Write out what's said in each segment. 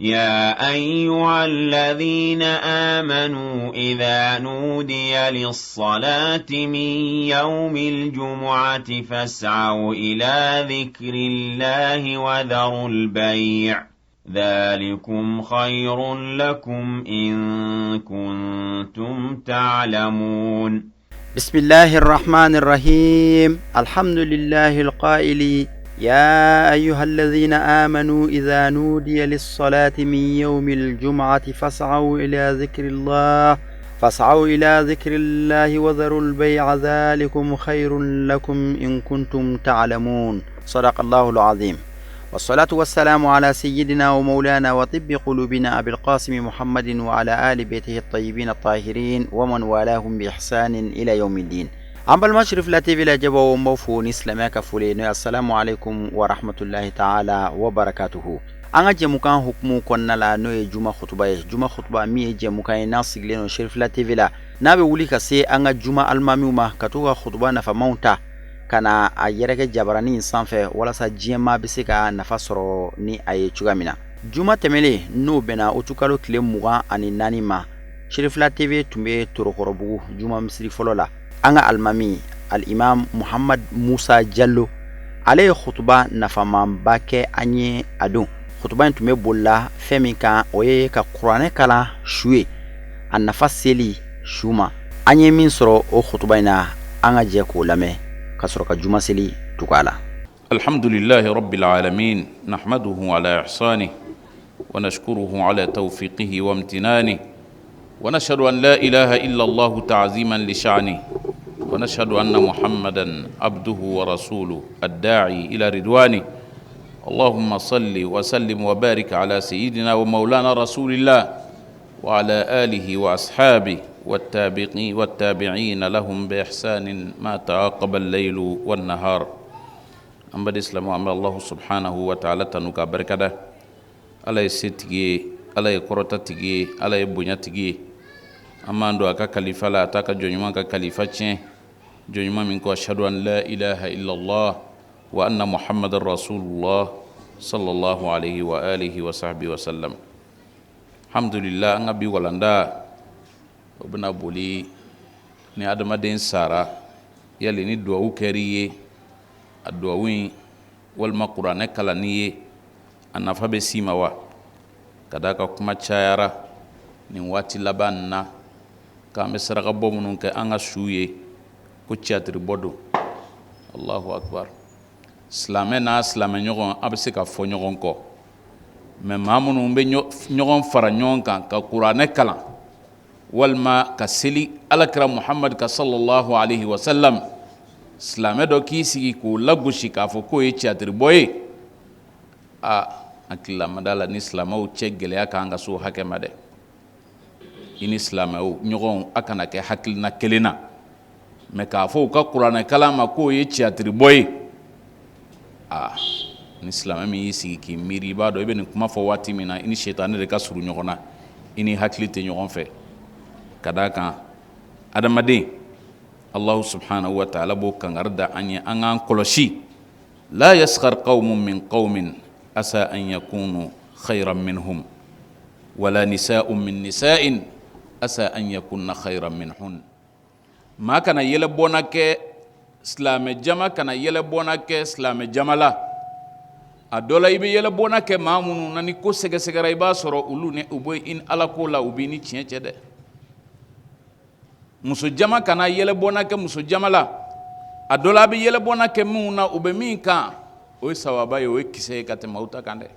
يا أيها الذين آمنوا إذا نودي للصلاة من يوم الجمعة فاسعوا إلى ذكر الله وذروا البيع ذلكم خير لكم إن كنتم تعلمون. بسم الله الرحمن الرحيم. الحمد لله القائل يا أيها الذين آمنوا إذا نودي للصلاة من يوم الجمعة فاسعوا إلى ذكر الله وذروا البيع ذلكم خير لكم إن كنتم تعلمون. صدق الله العظيم. والصلاة والسلام على سيدنا ومولانا وطب قلوبنا أبي القاسم محمد وعلى آل بيته الطيبين الطاهرين ومن والاهم بإحسان إلى يوم الدين. An balima Cherifla TV lajɛbaaw, n b'aw fo ni silamɛya ka foli ye, n'o ye assalamu alaikum wa rahmatullahi ta'ala wa barakatuhu. An ka jɛmukan hukumu kɔnɔna la, n'o ye juma khutuba ye, juma khutuba min ye jɛmukan ye n'a sigilen don Cherifla TV la, n'a bɛ wuli ka se an ka juma alimamiw ma ka to ka khutuba nafamaw ta ka na a yɛrɛkɛ jabaranin sanfɛ walasa diɲɛmaa bɛ se ka nafa sɔrɔ ni a ye cogoya min na. Juma tɛmɛnen, n'o bɛnna utukalo tile 24 ma, Cherifla TV tun bɛ Torokɔrɔbugu juma misiri fɔlɔ la. An ka alimami alimam Muhammad Musa Jalo, ale ye khutuba nafamanba kɛ an ye a don. Khutuba in tun bɛ bolila fɛn min kan, o ye ka kuranɛ kalan su ye, a nafa seli su ma. An ye min sɔrɔ o khutuba in na, an ka jɛ k'o lamɛn ka sɔrɔ ka juma seli tugu a la. الحمد لله رب العالمين، نحمده على إحسانه ونشكره على توفيقه وامتنانه، ونشهد أن لا إله إلا الله تعظيما لشأنه، ونشهد أن محمدا عبده ورسوله الداعي إلى رضوانه. اللهم صل وسلم وبارك على سيدنا ومولانا رسول الله وعلى آله وأصحابه والتابعين لهم بإحسان ما تعاقب الليل والنهار. An baden silamɛw, an bɛ Allahu subhanahu wa ta'ala tanu k'a barikada. Ala ye setigi ye, Ala ye kɔrɔta tigi ye, Ala ye bonya tigi ye. An b'an don a ka kalifa la, a t'a ka jɔn ɲuman ka kalifa tiɲɛ. Jɔn ɲuman min ko ashhadu an la ilaha illallah wa anna muhammadan rasulullah sallallahu alayhi wa alihi wa sahbihi wa sallam. Alhamdulillah, an ka bi walanda o bɛna boli ni adamaden sara, yali ni duwawu kɛr'i ye, a duwawu in walima kuranɛ kalanni ye, a nafa bɛ s'i ma wa? Ka d'a kan kuma cayara nin waati laban nin na k'an bɛ saraka bɔ minnu kɛ an ka su ye, ko tiyatiri bɔ don. Allahu akbar. Silamɛ n'a silamɛ ɲɔgɔn, a bɛ se ka fɔ ɲɔgɔn kɔ, mɛ maa minnu bɛ ɲɔgɔn fara ɲɔgɔn kan ka kuranɛ kalan walima ka seli alakira Muhamadu kan sallallahu alaihi wa sallam, silamɛ dɔ k'i sigi k'o lagosi k'a fɔ k'o ye tiyatiri bɔ ye, a hakili ma d'a la ni silamɛw cɛ gɛlɛya k'an ka so hakɛ ma dɛ. I ni silamɛw ɲɔgɔn, a kana kɛ hakilina kelen na, mɛ k'a fɔ u ka kuranɛ kalan ma k'o ye tiyatiri bɔ ye, aa, ni silamɛ min y'i sigi k'i miiri, i b'a dɔn i bɛ nin kuma fɔ waati min na, i ni sitanɛ de ka surun ɲɔgɔn na, i ni hakili tɛ ɲɔgɔn fɛ. Ka d'a kan adamaden, Allahu subhanahu wa ta'ala b'o kangari da an ye, an k'an kɔlɔsi. La yaskhar qawmun min qawmin asa an yakunu khayran minhum wala nisa'un min nisa'in asa an yakunna khayran minhun. Maa kana yɛlɛbɔnna kɛ silamɛ jama, kana yɛlɛbɔnna kɛ silamɛ jama la. A dɔ la, i bɛ yɛlɛbɔnna kɛ maa minnu na, ni ko sɛgɛsɛgɛra, i b'a sɔrɔ olu ni u bɛ i ni Ala ko la, u b'i ni tiɲɛ cɛ dɛ. Muso jama kana yɛlɛbɔnna kɛ muso jama la. A dɔ la, a bɛ yɛlɛbɔnna kɛ minnu na, u bɛ min kan, o ye sawaba ye, o ye kisɛ ye ka tɛmɛ aw ta kan dɛ.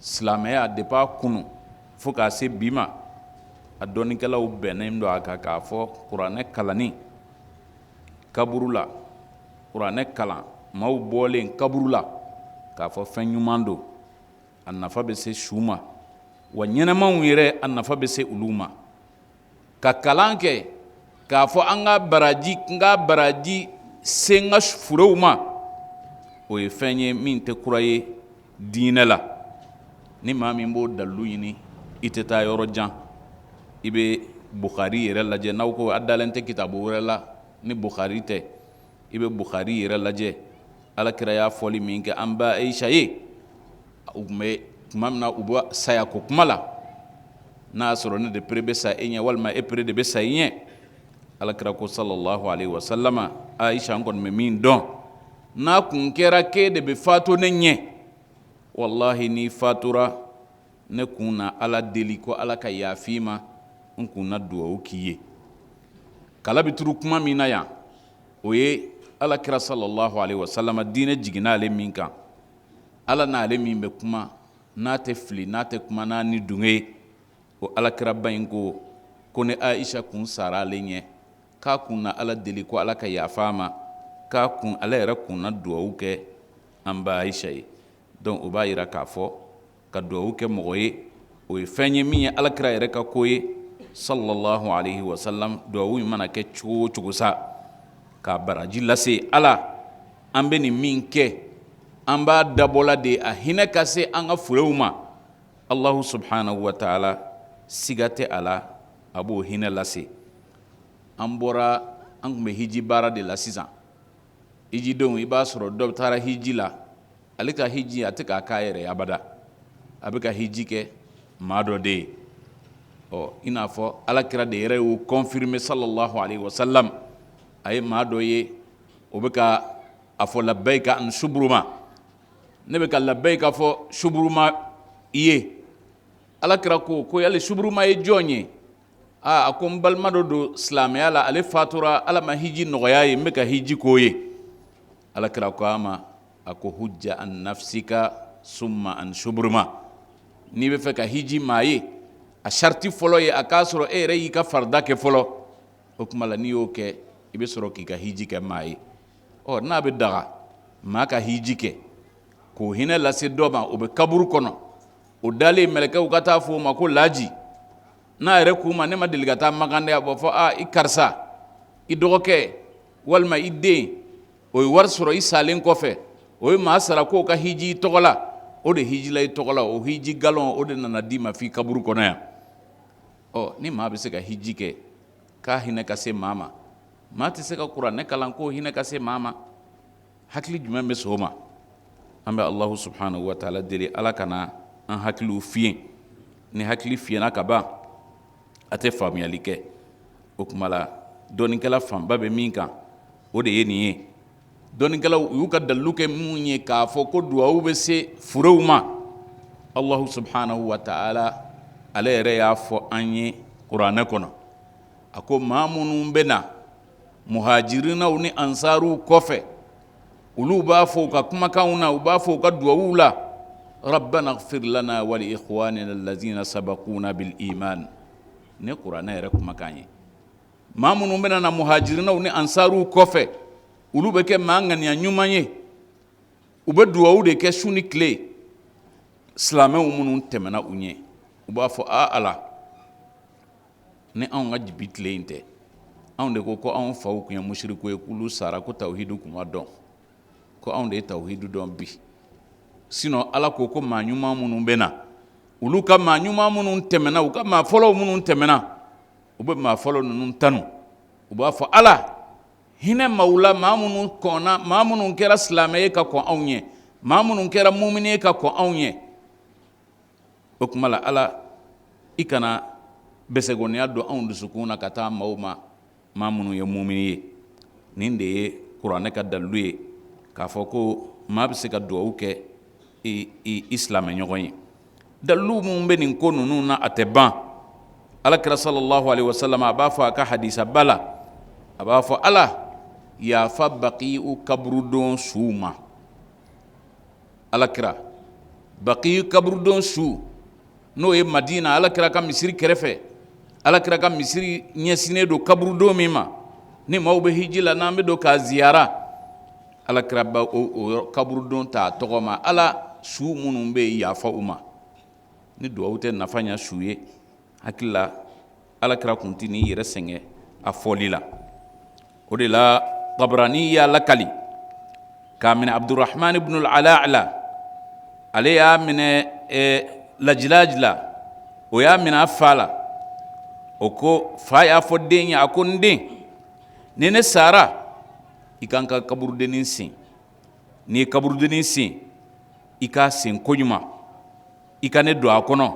Silamɛya, depuis a kunu fo k'a se bi ma, a dɔnnikɛlaw bɛnnen don a kan k'a fɔ kuranɛ kalanni kaburu la, kuranɛ kalan maaw bɔlen kaburu la, k'a fɔ fɛn ɲuman don, a nafa bɛ se su ma, wa ɲɛnɛmaw yɛrɛ, a nafa bɛ se olu ma. Ka kalan kɛ k'a fɔ an ka baraji, n ka baraji se n ka furew ma, o ye fɛn ye min tɛ kura ye diinɛ la. Ni maa min b'o dalilu ɲini, i tɛ taa yɔrɔ jan, i bɛ Bukhari yɛrɛ lajɛ. N'aw ko a dalen tɛ kitabu wɛrɛ la ni Bukhari tɛ, i bɛ Bukhari yɛrɛ lajɛ. Alakira y'a fɔli min kɛ an ba Aisha ye, u tun bɛ Tuma min na u bɛ saya ko kuma la, n'a y'a sɔrɔ ne de pere bɛ sa e ɲɛ walima e pere de bɛ sa i ɲɛ, Alakira ko sallallahu alaihi wasallama, Aisha, n kɔni bɛ min dɔn, n'a kun kɛra k'e de bɛ faatu ne ɲɛ, walahi n'i fatura ne kun na Ala deli ko Ala ka yafa i ma, n kun na dugawu k'i ye. Kala bɛ turu kuma min na yan, o ye Ala kira sallallahu alaihi wasallama diinɛ jiginna ale min kan, Ala n'ale min bɛ kuma, n'a tɛ fili, n'a tɛ kuma n'a ni dunge ye, o alakiraba in ko ko ni Aisha kun sara ale ɲɛ, k'a kun na Ala deli ko Ala ka yafa a ma, k'a kun ale yɛrɛ kun na dugawu kɛ an ba Aisha ye. Donc o b'a yira k'a fɔ ka dugawu kɛ mɔgɔ ye, o ye fɛn ye min ye alakira yɛrɛ ka ko ye sallallahu alaihi wasallam. Dugawu in mana kɛ cogo o cogo sa, k'a baraji lase Ala, an bɛ nin min kɛ, an b'a dabɔla de a hinɛ ka se an ka furew ma. Allahu subhanahu wa ta'ala, siga tɛ a la, a b'o hinɛ lase. An bɔra, an tun bɛ hiji baara de la sisan. Hijidenw, i b'a sɔrɔ dɔ taara hiji la, ale ka hiji a tɛ k'a k'a yɛrɛ ye abada, a bɛ ka hiji kɛ maa dɔ de ye. Ɔ, i n'a fɔ alakira de yɛrɛ y'o confirmer sallallahu alaihi wasallam. A ye maa dɔ ye, o bɛ ka a fɔ labbayika an suburuma, ne bɛ ka labbayika fɔ suburuma i ye. Alakira ko ko yali suburuma ye jɔn ye? Aa, a ko n balima dɔ don silamɛya la, ale fatura, Ala ma hiji nɔgɔya ye, n bɛ ka hiji k'o ye. Alakira ko a ma, a ko hujja an nafsika summa an suburuma. N'i bɛ fɛ ka hiji maa ye, a sariti fɔlɔ ye a k'a sɔrɔ e yɛrɛ y'i ka farida kɛ fɔlɔ. O tuma la n'i y'o kɛ, i bɛ sɔrɔ k'i ka hiji kɛ maa ye. Ɔ, n'a bɛ daga maa ka hiji kɛ k'o hinɛ lase dɔ ma, o bɛ kaburu kɔnɔ, o dalen mɛlɛkɛw ka taa fɔ o ma ko laji, n'a yɛrɛ k'u ma ne ma deli ka taa Makan dɛ, a b'a fɔ aa i karisa, i dɔgɔkɛ walima i den, o ye wari sɔrɔ i salen kɔfɛ, o ye maa sara k'o ka hiji i tɔgɔ la, o de hijila i tɔgɔ la, o hiji galon o de nana d'i ma f'i kaburu kɔnɔ yan. Ɔ, ni maa bɛ se ka hiji kɛ k'a hinɛ ka se maa ma, maa tɛ se ka kuranɛ kalan k'o hinɛ ka se maa ma? Hakili jumɛn bɛ sɔn o ma? An bɛ Alahu subhanahu wa taala deli, Ala kana an hakiliw fiyen. Ni hakili fiyenna ka ban, a tɛ faamuyali kɛ. O tuma la dɔnnikɛla fanba bɛ min kan, o de ye nin ye. Dɔnnikɛlaw u y'u ka dalilu kɛ mun ye k'a fɔ ko duwawu bɛ se furew ma? Alahu subhanahu wa taala ale yɛrɛ y'a fɔ an ye kuranɛ kɔnɔ, a ko maa minnu bɛ na muhajirinaw ni ansaruw kɔfɛ, olu b'a fɔ u ka kumakanw na, u b'a fɔ u ka duwawuw la, rabbana ighfir lana wa li ikhwanina allazina sabaquna bil iman. Ne kuranɛ yɛrɛ kumakan ye, maa minnu bɛna na muhajirinaw ni ansaruw kɔfɛ, olu bɛ kɛ maa ŋaniya ɲuman ye, u bɛ duwawu de kɛ su ni tile silamɛw minnu tɛmɛna u ɲɛ. U b'a fɔ a Ala, ni anw ka bi tile in tɛ, anw de ko ko anw faw tun ye musiriku ye, k'olu sara ko tawhidu tun ma dɔn, ko anw de ye tawhidu dɔn bi. Sinon Ala ko ko maa ɲuman minnu bɛ na, olu ka maa ɲuman minnu tɛmɛna, u ka maa fɔlɔw minnu tɛmɛna, u bɛ maa fɔlɔ ninnu tanu, u b'a fɔ Ala hinɛ maaw la, maa minnu kɔnna, maa minnu kɛra silamɛ ye ka kɔn anw ɲɛ, maa minnu kɛra mumini ye ka kɔn anw ɲɛ. O tuma la Ala, i kana bɛsɛgɔniya don anw dusukun na ka taa maaw ma, maa minnu ye mumini ye. Nin de ye kuranɛ ka dalilu ye k'a fɔ ko maa bɛ se ka dugawu kɛ i silamɛ ɲɔgɔn ye. Dalilu minnu bɛ nin ko ninnu na, a tɛ ban. Alakira sallallahu alaihi wasallam a b'a fɔ a ka hadisaba la, a b'a fɔ Ala yafa Bakiyu kaburudon suw ma. Alakira Bakiyu kaburudon su, n'o ye Madina alakira ka misiri kɛrɛfɛ, alakira ka misiri ɲɛsinnen don kaburudon min ma, ni maaw bɛ hiji la n'an bɛ don k'a ziyara, alakira b'a o kaburudon ta a tɔgɔ ma, Ala su minnu bɛ yen yafa u ma. Ni dugawu tɛ nafa ɲɛ su ye, hakili la alakira kun tɛ n'i yɛrɛ sɛgɛn a fɔli la. O de la Tabarani y'a lakali k'a minɛ Abdurahman ibn al-Ala la, ale y'a minɛ Lajilaj la, o y'a minɛ a fa la. O ko fa y'a fɔ den ye, a ko n den, ni ne sara i ka n ka kaburudennin sen, n'i ye kaburudennin sen i k'a sen koɲuman. I ka ne don a kɔnɔ.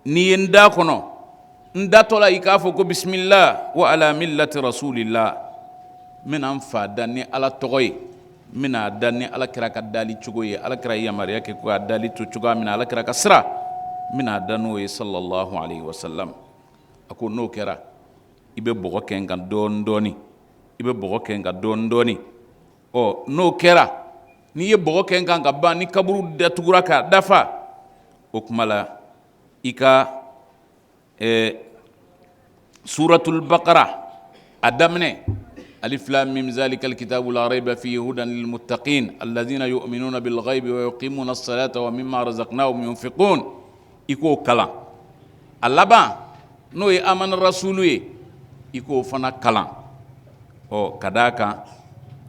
N'i ye n da kɔnɔ, n datɔ la, i k'a fɔ ko bisimila wa ala millati rasulillah. N bɛna n fa da ni Ala tɔgɔ ye, n bɛna a da ni Ala kira ka dali cogo ye. Ala kira ye yamaruya kɛ ko a dali to cogoya min na, Ala kira ka sira, n bɛna a da n'o ye, sallallahu alaihi wasallam. A ko n'o kɛra, i bɛ bɔgɔ kɛ n kan dɔɔni dɔɔni, i bɛ bɔgɔ kɛ n kan dɔɔni dɔɔni. Ɔ, n'o kɛra, n'i ye bɔgɔ kɛ n kan ka ban, ni kaburu datugura k'a dafa, o tuma la i ka suratul bakara a daminɛ, alif lam mim zalikal kitabu la rayba fihi hudan lil muttaqin alladhina yu'minuna bil ghaibi wa yuqimuna as-salata wa mimma razaqnahum yunfiqun, i k'o kalan. A laban, n'o ye amana rasulu ye, i k'o fana kalan. Ɔ, ka d'a kan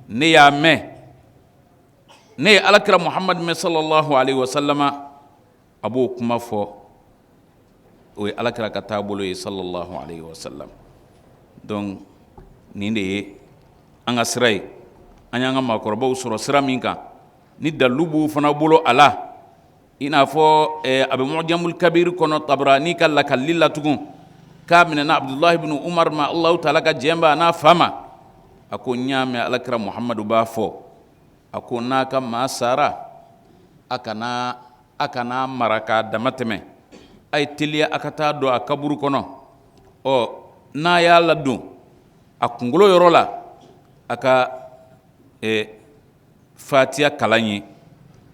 ne y'a mɛn, ne ye Alakira Muhamadu mɛn, sallallahu alaihi wasallama, a b'o kuma fɔ. O ye Alakira ka taabolo ye, sallallahu alaihi wasallam. Donc nin de ye an ka sira ye, an y'an ka maakɔrɔbaw sɔrɔ sira min kan, ni dalilu b'u fana bolo a la. I n'a fɔ a bɛ Mujamul Kabir kɔnɔ, Tabarani ka lakalili la tugun, k'a minɛna Abudulayi bin Umar ma, Alahu taala ka jɛn b'a n'a fa ma, a ko n y'a mɛn Alakira Muhamadu b'a fɔ, a ko n'a ka maa sara, a kana mara k'a dama tɛmɛ, a ye teliya a ka taa don a kaburu kɔnɔ. Ɔ, n'a y'a ladon a kunkolo yɔrɔ la, a ka Fatiya kalan ye,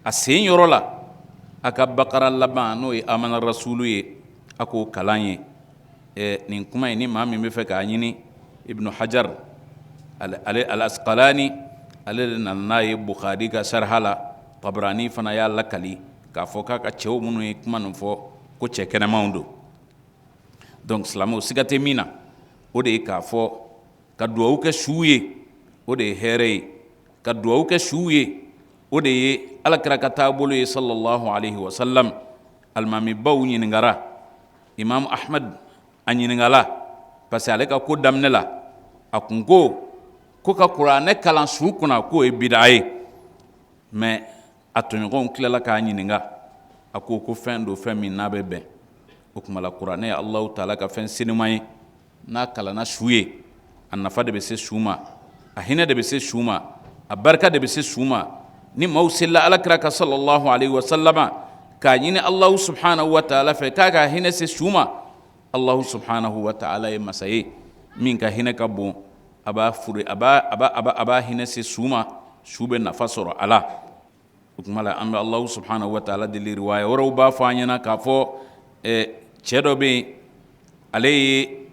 a sen yɔrɔ la, a ka Bakara laban, n'o ye amana rasulu ye, a k'o kalan ye. Nin kuma in, ni maa min bɛ fɛ k'a ɲini, Ibnu Hajar ale al-Asqalani, ale de nana n'a ye Bukhari ka sariha la. Tabarani fana y'a lakali k'a fɔ k'a ka cɛw minnu ye kuma nin fɔ, ko cɛ kɛnɛmanw don. Donc silamɛw, siga tɛ min na, o de ye k'a fɔ ka duwawu kɛ suw ye, o de ye hɛrɛ ye. Ka duwawu kɛ suw ye, o de ye Alakira ka taabolo ye, sallallahu alaihi wasallam. Alimamibaw ɲininkara, Imam Ahmad a ɲininkala, parce que ale ka ko daminɛ la, a kun ko ka Kuranɛ kalan su kunna, k'o ye bida ye. Mais a tɔɲɔgɔnw tilala k'a ɲininka, a ko fɛn don, fɛn min n'a bɛ bɛn. O tuma la, Kuranɛ ye Alahu taala ka fɛn senuman ye. N'a kalanna su ye, a nafa de bɛ se su ma, a hinɛ de bɛ se su ma, a barika de bɛ se su ma. Ni maaw selila Alakira ka, sallallahu alaihi wasallama, k'a ɲini Alahu subhanahu wa taala fɛ k'a ka hinɛ se su ma, Alahu subhanahu wa taala ye masa ye min ka hinɛ ka bon. A b'a furu, a b'a hinɛ se su ma, su bɛ nafa sɔrɔ a la. O tuma la, an bɛ Alahu subhanahu wa taala deli. Riwaya wɛrɛw b'a fɔ an ɲɛna k'a fɔ cɛ dɔ bɛ yen, ale ye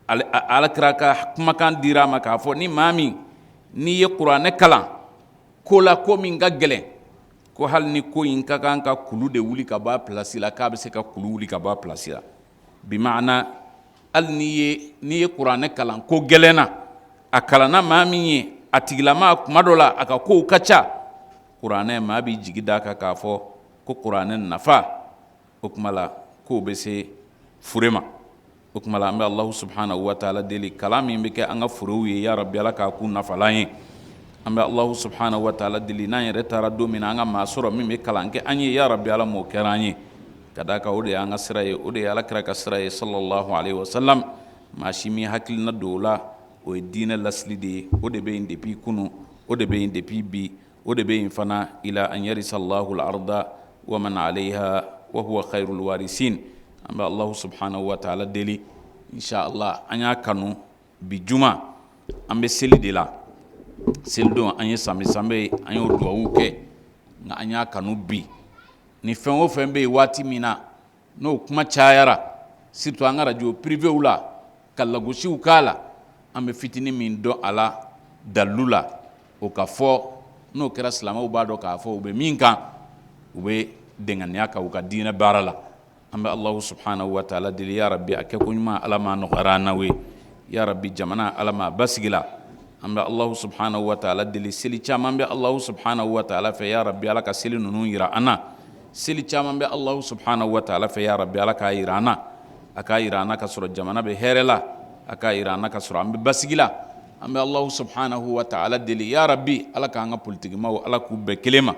Alakira ka kumakan dira a ma k'a fɔ ni maa min n'i ye Kuranɛ kalan ko la, ko min ka gɛlɛn, ko hali ni ko in ka kan ka kulu de wuli ka bɔ a place la, k'a bɛ se ka kulu wuli ka bɔ a place la. Bimaana, hali n'i ye Kuranɛ kalan ko gɛlɛn na, a kalanna maa min ye, a tigilama kuma dɔ la a ka kow ka ca, Kuranɛ, maa b'i jigi d'a kan k'a fɔ ko Kuranɛ nafa, o tuma la k'o bɛ se fure ma. O tuma la, an bɛ Alahu subhanahu wa taala deli, kalan min bɛ kɛ an ka furew ye, ya rabi, Ala k'a k'u nafalan ye. An bɛ Alahu subhanahu wa taala deli, n'an yɛrɛ taara don min na, an ka maa sɔrɔ min bɛ kalan kɛ an ye, ya rabi, Ala m'o kɛra an ye. Ka d'a kan o de y'an ka sira ye, o de ye Alakira ka sira ye, sallallahu alaihi wasallam. Maa si min hakilina don o la, o ye diinɛ lasili de ye. O de bɛ yen depuis kunun, o de bɛ yen depuis bi, o de bɛ yen fana ila an yarisa Allahu al-arda wa man alayha wa huwa khairul warisin. An bɛ Allahu subhanahu wa ta'ala deli, inshallah, an y'a kanu bi juma, an bɛ seli de la. Selidon, an ye sanbɛ sanbɛ, an y'o duwawu kɛ. Nka an y'a kanu bi, ni fɛn o fɛn bɛ yen waati min na n'o kuma cayara, surtout an ka radio privéw la, ka lagosiw k'a la, an bɛ fitinin min dɔn a la dalilu la, o ka fɔ. N'o kɛra, silamɛw b'a dɔn k'a fɔ u bɛ min kan, u bɛ dɛngɛniya kan u ka diinɛ baara la. An bɛ Alahu subhanahu wa taala deli, ya rabi, a kɛ ko ɲuman, Ala m'a nɔgɔyara an n'aw ye. Ya rabi, jamana, Ala m'a basigi la. An bɛ Alahu subhanahu wa taala deli, seli caman bɛ Alahu subhanahu wa taala fɛ, ya rabi, Ala ka seli ninnu yira an na. Seli caman bɛ Alahu subhanahu wa taala fɛ, ya rabi, Ala k'a yira an na. A k'a yira an na ka sɔrɔ jamana bɛ hɛrɛ la, a k'a yira an na ka sɔrɔ an bɛ basigi la. An bɛ Alahu subhanahu wa taala deli, ya rabi, Ala k'an ka politikimaw, Ala k'u bɛɛ kelen ma.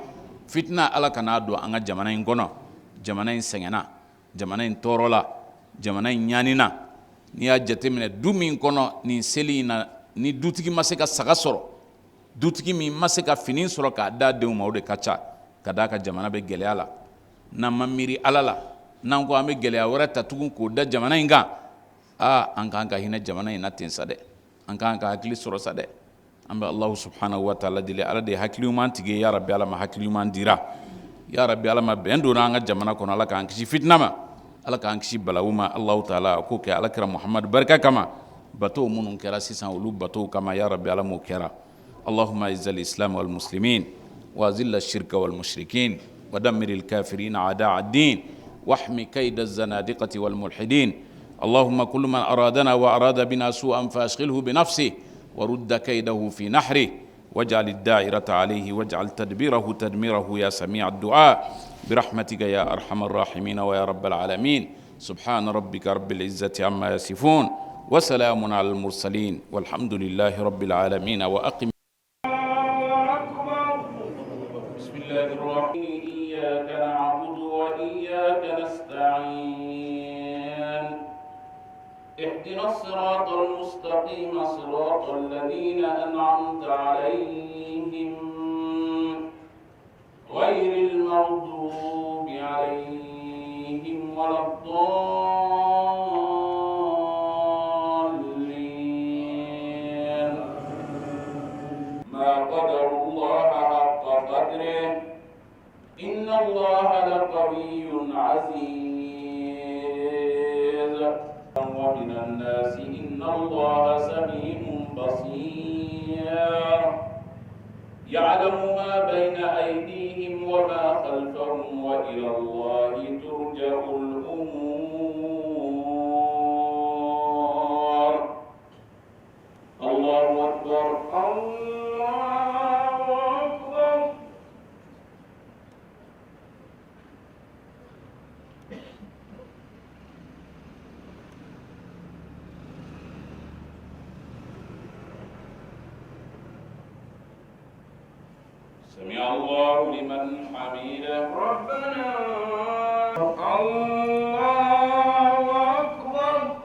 Fitina, Ala kan'a don an ka jamana in kɔnɔ. Jamana in sɛgɛnna, jamana in tɔɔrɔla, jamana in ɲanina. N'i y'a jateminɛ, du min kɔnɔ nin seli in na, ni dutigi ma se ka saga sɔrɔ, dutigi min ma se ka fini sɔrɔ k'a d'a denw ma, o de ka ca, ka d'a kan jamana bɛ gɛlɛya la. N'an ma miiri Ala la, n'an ko an bɛ gɛlɛya wɛrɛ ta tugun k'o da jamana in kan, aa, an k'an ka hinɛ jamana in na ten sa dɛ, an k'an ka hakili sɔrɔ sa dɛ. An bɛ Alahu subhanahu wa taala deli, Ala de ye hakili ɲuman tigi ye. Ya rabi, Ala ma hakili ɲuman dira. Ya rabi, Ala ma bɛn donna an ka jamana kɔnɔ. Ala k'an kisi fitina ma, Ala k'an kisi balawu ma. Alahu taala k'o kɛ Ala kira Muhamadu barika kama, bato minnu kɛra sisan, olu batow kama. Ya rabi, Ala m'o kɛra. Allahumma izzal islam wal muslimin wa azilla shirka wal mushrikin wa dammiril kafirin a'da ad-din wahmi kayda zanadiqati wal mulhidin. Allahumma kullu man aradana wa arada bina su'an fa ashghilhu bi nafsihi wa rudda kaydahu fi nahrihi waj'al ad-da'irata alayhi waj'al tadbirahu tadmirahu ya sami' ad-du'a bi rahmatika ya arhamar rahimin wa ya rabbal alamin. Subhana rabbika rabbil izzati amma yasifun wa salamun alal mursalin walhamdulillahi rabbil alamin wa aqim. Bismillahirrahmanirrahim. Iyyaka na'budu wa iyyaka nasta'in. Ihdina as-siratal mustaqim, siratal ladzina an'amta 'alayhim ghayril maghdubi 'alayhim waladdallin. Ma qadarullaha haqqa qadrihi inna Allaha laqawiyyun 'aziz. Wa minan nasi inna Allaha samii'un basir. Ya'lamu ma bayna aydihim wa ma khalfahum wa ila Allahi turja'ul umur. Allahu akbar. Allahu akbar. Sami'a Allahu liman hamidah. Rabbana. Allahu akbar.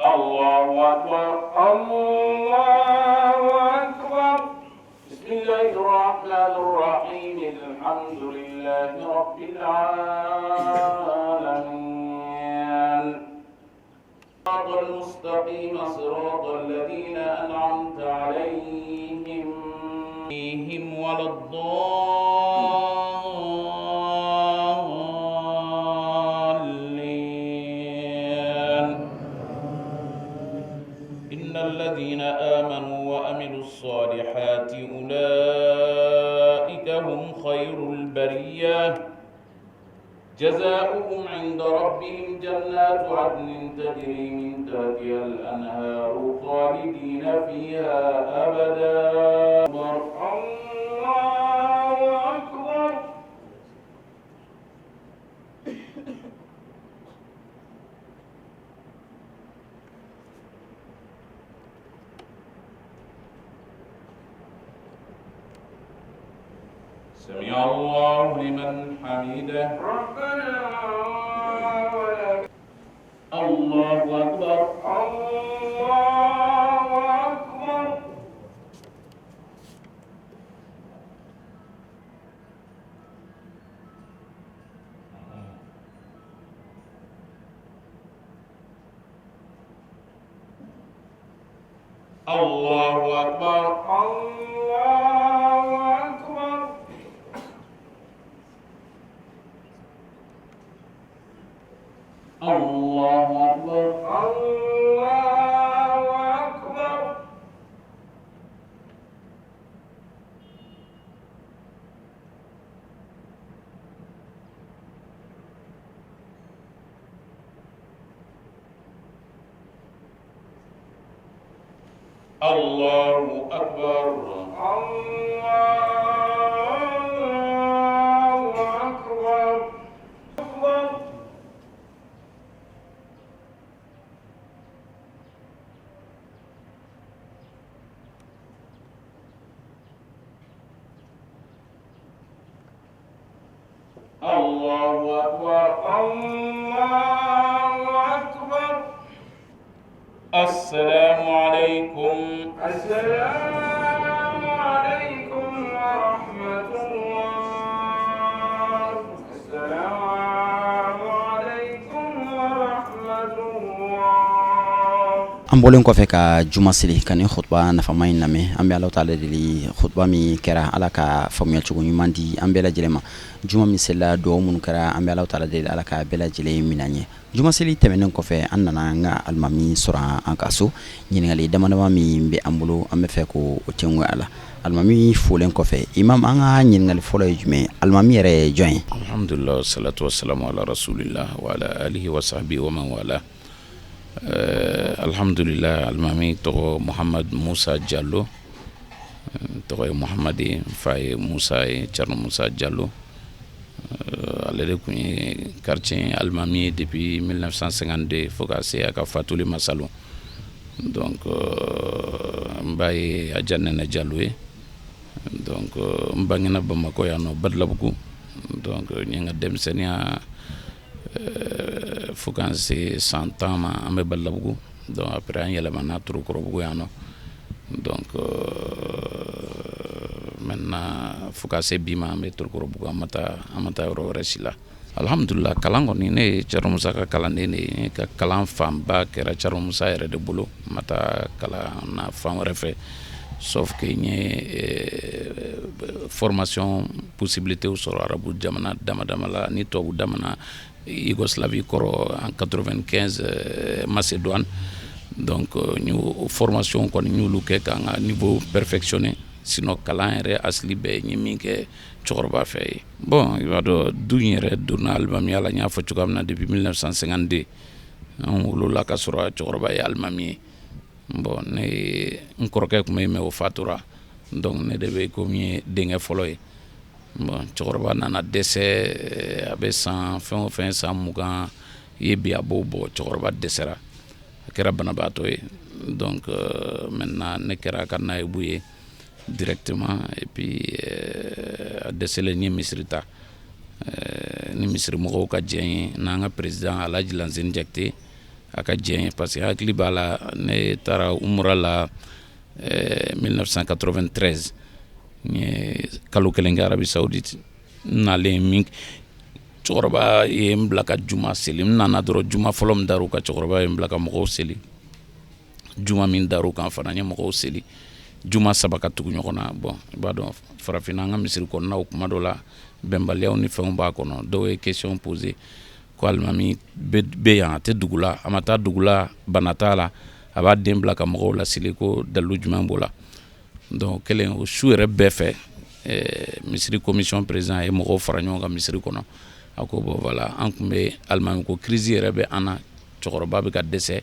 Allahu akbar. Allahu akbar. Bismillahirrahmanirrahim. Alhamdulillahi rabbil alamin. Siratal mustaqim, siratal ladzina an'amta 'alaihim waladdallin. Innal ladzina amanu wa amilus solihati ulaika hum khairul bariyah. Jazaohum 'inda rabbihim jannatu 'adnin tajri min tahtiha al-anharu khalidina fiha abada. Allahu akbar. Sami'a Allahu liman hamidah. Rabbana wa lakal. Allahu akbar. Allahu akbar. Allahu akbar. Allahu akbar. Allahu akbar. Allahu akbar. Allahu akbar. Allahu akbar. Akbar. الله أكبر الله أكبر السلام عليكم السلام عليكم ورحمة الله السلام عليكم ورحمة الله An bɔlen kɔfɛ ka juma seli ka nin khutba nafama in lamɛn, an bɛ Ala taala deli, khutba min kɛra, Ala ka faamuya cogo ɲuman di an bɛɛ lajɛlen ma. Juma min selila, dugawu minnu kɛra, an bɛ Ala taala deli, Ala ka bɛɛ lajɛlen minɛ an ye. Juma seli tɛmɛnen kɔfɛ, an nana an ka alimami sɔrɔ an ka so. Ɲininkali dama dama min bɛ an bolo, an bɛ fɛ k'o tɛngu a la. Alimami folen kɔfɛ, imam, an ka ɲininkali fɔlɔ ye jumɛn? Alimami yɛrɛ ye jɔn ye? Alhamdulillah, salatu wassalamu ala rasulillah wa ala alihi wa sahbihi wa man wala. Alhamdulillah, alimami tɔgɔ Muhammad Musa Jalo. Tɔgɔ ye Muhammad ye, n fa ye Musa ye, Thierno Musa Jalo. Ale de tun ye quartier alimami ye depuis 1952 fo ka se a ka fatuli ma salon. Donc n ba ye Adja Nene Jalo ye. Donc n bangena Bamakɔ yan nɔ, Badalabugu. Donc n ye n ka denmisɛnninya fo ka n se san 10 ma, an bɛ Badalabugu. Donc après an yɛlɛmana Torokɔrɔbugu yan nɔ. Donc maintenant fo ka se bi ma, an bɛ Torokɔrɔbugu, an ma taa yɔrɔ wɛrɛ si la. Alhamdulillah, kalan kɔni, ne ye Thierno Musa ka kalanden de ye. Ka kalan fanba kɛra Thierno Musa yɛrɛ de bolo, n ma taa kalan na fan wɛrɛ fɛ, sauf que n ye formation possibilité sɔrɔ arabu jamana dama dama la ni tubabu jamana, Yougoslavie kɔrɔ, en 95, Macédoine. Donc n y'o formation kɔni, n y'olu kɛ k'an ka niveau perfectionner. Sinon kalan yɛrɛ asili bɛɛ, n ye min kɛ cɛkɔrɔba fɛ ye. Bon, i b'a dɔn, du in yɛrɛ donna alimamiya la, n y'a fɔ cogoya min na, depuis 1952. An wolola ka sɔrɔ cɛkɔrɔba ye alimami ye. Bon, ne ye, n kɔrɔkɛ tun bɛ yen, mais o fatura, donc ne de bɛ komi ye denkɛ fɔlɔ ye. Bon, cɛkɔrɔba nana dɛsɛ, a bɛ san fɛn o fɛn san 20 ye bi, a b'o bɔ. Cɛkɔrɔba dɛsɛra, a kɛra banabaatɔ ye. Donc maintenant ne kɛra a ka nayibu ye directement. Et puis a dɛsɛlen, n ye misiri ta ni misiri mɔgɔw ka jɛn ye, n'an ka président Alhaji Lanseni Jakite a ka jɛn ye, parce que hakili b'a la, ne taara umura la 1993, n ye kalo 1 kɛ Arabie Saoudite. N nalen min, cɛkɔrɔba ye n bila ka juma seli. N nana dɔrɔn, juma fɔlɔ min dar'u kan, cɛkɔrɔba ye n bila ka mɔgɔw seli. Juma min dar'u kan fana, n ye mɔgɔw seli juma 3 ka tugu ɲɔgɔn na. Bon, i b'a dɔn, farafinna, an ka misiri kɔnɔnaw, kuma dɔ la bɛnbaliyaw ni fɛnw b'a kɔnɔ. Dɔw ye question posé ko alimami bɛ yan, a tɛ dugu la, a ma taa dugu la, bana t'a la, a b'a den bila ka mɔgɔw laseli, ko dalilu jumɛn b'o la? Donc kelen o su yɛrɛ bɛɛ fɛ, misiri commission président ye mɔgɔw fara ɲɔgɔn kan misiri kɔnɔ. A ko bon, voilà, an tun bɛ alimami ko crise yɛrɛ bɛ an na, cɛkɔrɔba bɛ ka dɛsɛ,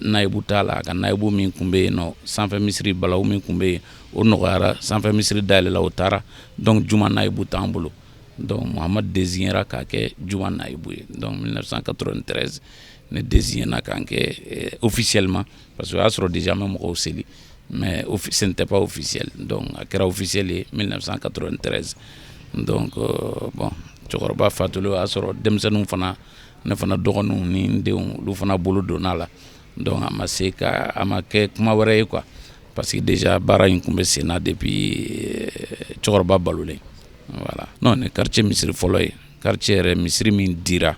nayibu t'a la. A ka nayibu min tun bɛ yen nɔ, sanfɛ misiri balawu min tun bɛ yen, o nɔgɔyara, sanfɛ misiri dayɛlɛla, o taara. Donc juma nayibu t'an bolo. Donc Muhamad désignéra k'a kɛ juma nayibu ye. Donc 1993, ne désignéna k'an kɛ officiellement, parce que o y'a sɔrɔ déjà an bɛ mɔgɔw seli, mais ce n'était pas officiel. Donc a kɛra officiel ye 1993. Donc bon, cɛkɔrɔba fatulen, o y'a sɔrɔ denmisɛnninw fana, ne fana dɔgɔninw ni n denw, olu fana bolo donna la. Donc a ma se ka, a ma kɛ kuma wɛrɛ ye quoi, parce que déjà baara in tun bɛ sen na depuis cɛkɔrɔba balolen. Voilà. Non, ni quartier misiri fɔlɔ ye, quartier yɛrɛ misiri min dira.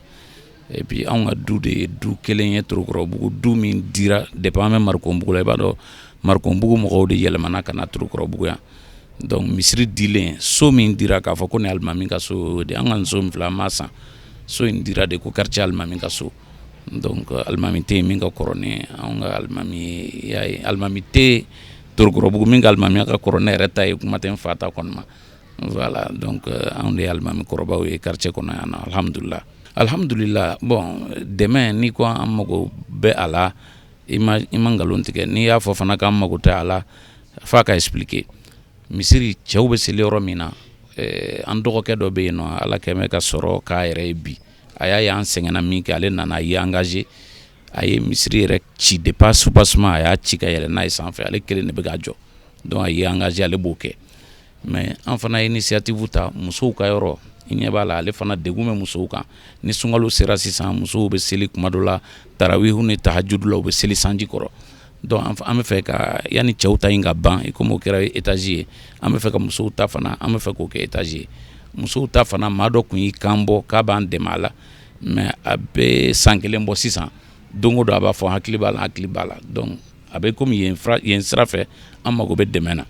Et puis anw ka du de ye du kelen ye Torokɔrɔbugu, du min dira depuis an bɛ Marikonbugu la. I b'a dɔn, Marikonbugu mɔgɔw de yɛlɛmana ka na Torokɔrɔbugu yan. Donc misiri dilen, so min dira k'a fɔ ko nin alimami ka so de, an ka so min filɛ, an m'a san, so in dira de ko quartier alimami ka so. Donc alimami tɛ yen min ka kɔrɔ ni anw ka alimami ye. I y'a ye, alimami tɛ Torokɔrɔbugu min ka alimamiya ka kɔrɔ ne yɛrɛ ta ye, kuma tɛ n fa ta kɔni ma. Voilà. Donc anw de ye alimami kɔrɔbaw ye quartier kɔnɔ yan nɔ. Alhamdulillah, alhamdulillah. Bon, dɛmɛ, n'i ko an mago bɛ a la, i ma nkalon tigɛ. N'i y'a fɔ fana k'an mago tɛ a la, f'a ka expliquer. Misiri cɛw bɛ seli yɔrɔ min na, an dɔgɔkɛ dɔ bɛ yen nɔ, Ala kɛmɛ ka sɔrɔ k'a yɛrɛ ye bi, a y'a ye an sɛgɛnna min kɛ, ale nana, a y'i engagé, a ye misiri yɛrɛ ci depuis soubassement, a y'a ci ka yɛlɛ n'a ye sanfɛ, ale kelen de bɛ k'a jɔ. Donc a y'i engagé, ale b'o kɛ. Mais an fana ye initiative ta, musow ka yɔrɔ. I ɲɛ b'a la, ale fana degun bɛ musow kan. Ni sunkalo sera sisan, musow bɛ seli kuma dɔ la tarawihu ni tahajudu la, u bɛ seli sanji kɔrɔ. Donc an bɛ fɛ ka, yanni cɛw ta in ka ban, i komi o kɛra étage ye, an bɛ fɛ ka musow ta fana, an bɛ fɛ k'o kɛ étage ye. Musow ta fana, maa dɔ tun y'i kan bɔ k'a b'an dɛmɛ a la, mais a bɛ san kelen bɔ sisan. Don o don a b'a fɔ hakili b'a la, hakili b'a la. Donc a bɛ komi yen sira fɛ, an mago bɛ dɛmɛ na.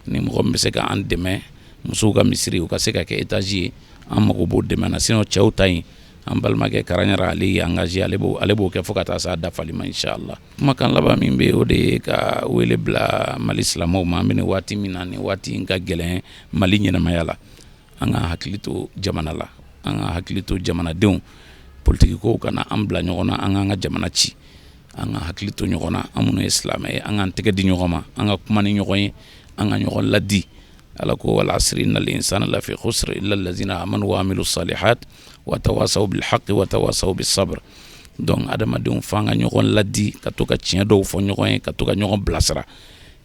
Ni mɔgɔ min bɛ se ka an dɛmɛ musow ka misiri u ka se ka kɛ étage ye, an mago b'o dɛmɛ na. Sinon cɛw ta in, an balimakɛ Karaɲara, ale y'i engagé, ale b'o kɛ fo ka taa se a dafali ma, inshallah. Kumakan laban min bɛ yen, o de ye ka wele bila Mali silamɛw ma. An bɛ nin waati min na, nin waati in ka gɛlɛn Mali ɲɛnamaya la. An ka hakili to jamana la, an ka hakili to jamanadenw. Politiki kow kana an bila ɲɔgɔn na, an k'an ka jamana ci. An ka hakili to ɲɔgɔn na, an minnu ye silamɛ ye, an k'an tɛgɛ di ɲɔgɔn ma, an ka kuma ni ɲɔgɔn ye, an ka ɲɔgɔn ladi. Ala ko: والعصر إن الإنسان لفي خسر إلا الذين آمنوا وعملوا الصالحات وتواصوا بالحق وتواصوا بالصبر. Donc adamadenw, f'an ka ɲɔgɔn ladi, ka to ka tiɲɛ dɔw fɔ ɲɔgɔn ye, ka to ka ɲɔgɔn bilasira.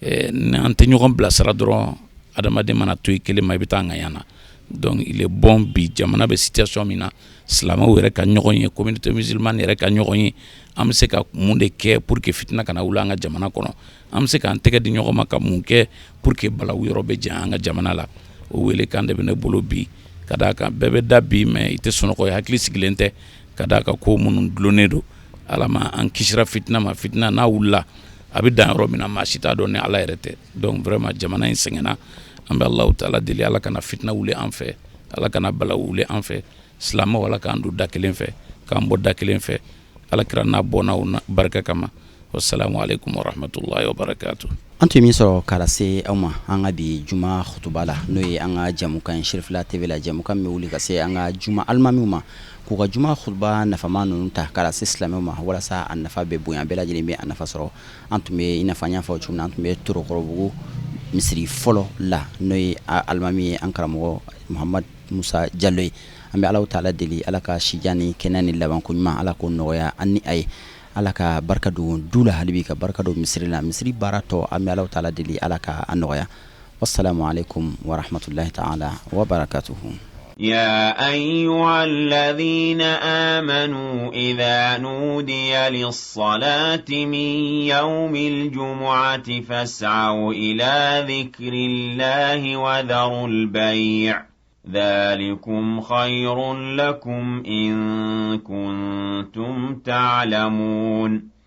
Ni an tɛ ɲɔgɔn bilasira dɔrɔn, adamaden mana to i kelen ma, i bɛ taa ŋaɲa na. Donc il est bon, bi jamana bɛ situation min na, silamɛw yɛrɛ ka ɲɔgɔn ye, communauté musulmane yɛrɛ ka ɲɔgɔn ye. An bɛ se ka mun de kɛ pour que fitina kana wuli an ka jamana kɔnɔ? An bɛ se k'an tɛgɛ di ɲɔgɔn ma ka mun kɛ pour que balawu yɔrɔ bɛ janya an ka jamana la? O wele kan de bɛ ne bolo bi, ka d'a kan bɛɛ bɛ da bi, mais i tɛ sunɔgɔ ye, hakili sigilen tɛ, ka d'a kan ko minnu dulonnen don. Ala ma an kisira fitina ma. Fitina n'a wulila, a bɛ dan yɔrɔ min na, maa si t'a dɔn ni Ala yɛrɛ tɛ. Donc vraiment, jamana in sɛgɛnna. An bɛ Alahu taala deli, Ala kana fitina wuli an fɛ, Ala kana balawu wuli an fɛ. Silamɛw, Ala k'an don da kelen fɛ, k'an bɔ da kelen fɛ, Ala kira n'a bɔnnaw barika kama. Wasalamu alaikum warahmatullahi wabarakatuh. An tun ye min sɔrɔ k'a lase aw ma an ka bi juma kutuba la, n'o ye an ka jamukan Sirifila TV la, jamukan min bɛ wuli ka se an ka juma alimamiw ma k'u ka juma kutuba nafama ninnu ta k'a lase silamɛw ma, walasa a nafa bɛ bonya, bɛɛ lajɛlen bɛ a nafa sɔrɔ. An tun bɛ, i n'a fɔ an y'a fɔ cogo min na, an tun bɛ Torokɔrɔbugu misiri fɔlɔ la, n'o ye alimami ye, an karamɔgɔ Muhamadu Musa Jalo ye. An bɛ Alahu taala deli, Ala ka sijan ni kɛnɛya ni labanko ɲuman, Ala k'o nɔgɔya an ni a ye. Ala ka barika don du la hali bi, ka barika don misiri la. Misiri baara tɔ, an bɛ Alahu taala deli, Ala ka a nɔgɔya. Wassalamu alaikum warahmatullahi ta'ala wa barakatuhu. يا أيها الذين آمنوا إذا نودي للصلاة من يوم الجمعة فاسعوا إلى ذكر الله وذروا البيع، ذلكم خير لكم إن كنتم تعلمون.